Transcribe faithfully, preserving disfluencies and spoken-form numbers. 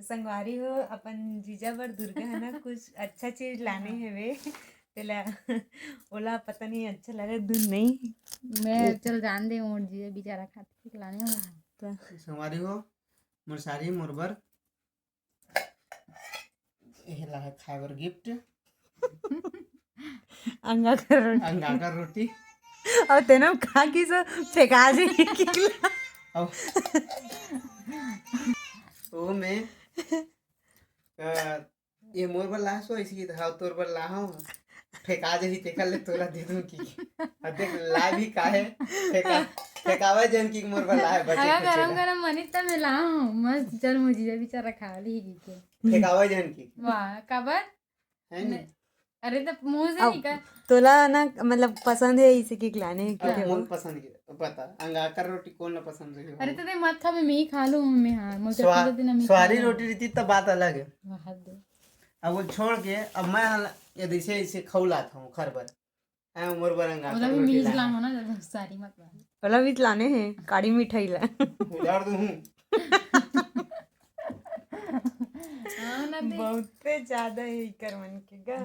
संगवारी हो, अपन जीजा बर दुर्गा है ना कुछ अच्छा चीज लाने हेवे, तेला ओला पता नहीं अच्छा लगे धुन नहीं। मैं चल जान दे, मोर जीजा बेचारा खातिर लाने हो। संगवारी हो, मोर सारी मोर बर एला है खाए बर गिफ्ट। अंगाकर रोटी। अंगाकर रोटी। और तेनो खा की सो फेंका जी। अब ओ में अ, ये मोर बर लाहस हो, इसी की तरह तोर बर लाहूं, फेंका जही तेकर ले तोला दे दूं की। अब देख, ला भी काहे फेंका, फेंकावे जन की मोर बर लाहे बचे अगर कुछ गरम ना। गरम बनिस त मैं लाहूं, मस्त चल मोर जीजा बेचारा खा ली की के। फेंकावे जन की। वाह, काबर? है नी? अरे तो मुंह से अब निकल। तोला ना मतलब पसंद है इसे की लाने अब के मोर पसंद की पता, अंगाकर रोटी कौन ना पसंद है? अरे तो दे मत खा, मैं ही खा लूं, मैं हाँ, मोर स्वा-, चटनी देना, मैं स्वारी खा लूं। रोटी रहती तब बात अलग है। वाह दे। अब वो छोड़ के अब मैं हल-, ये जैसे इसे खौलात हूं खर बर। ऐ मोर बर अंगाकर ओला भी रोटी मीज लाना। लांगो ना, जब सारी मत लांगो। ओला भी लाने हैं काड़ी मिठाई ला। उधार दूं हूं। हाँ ना दे। बहुते ज्यादा है इकर मन के गा।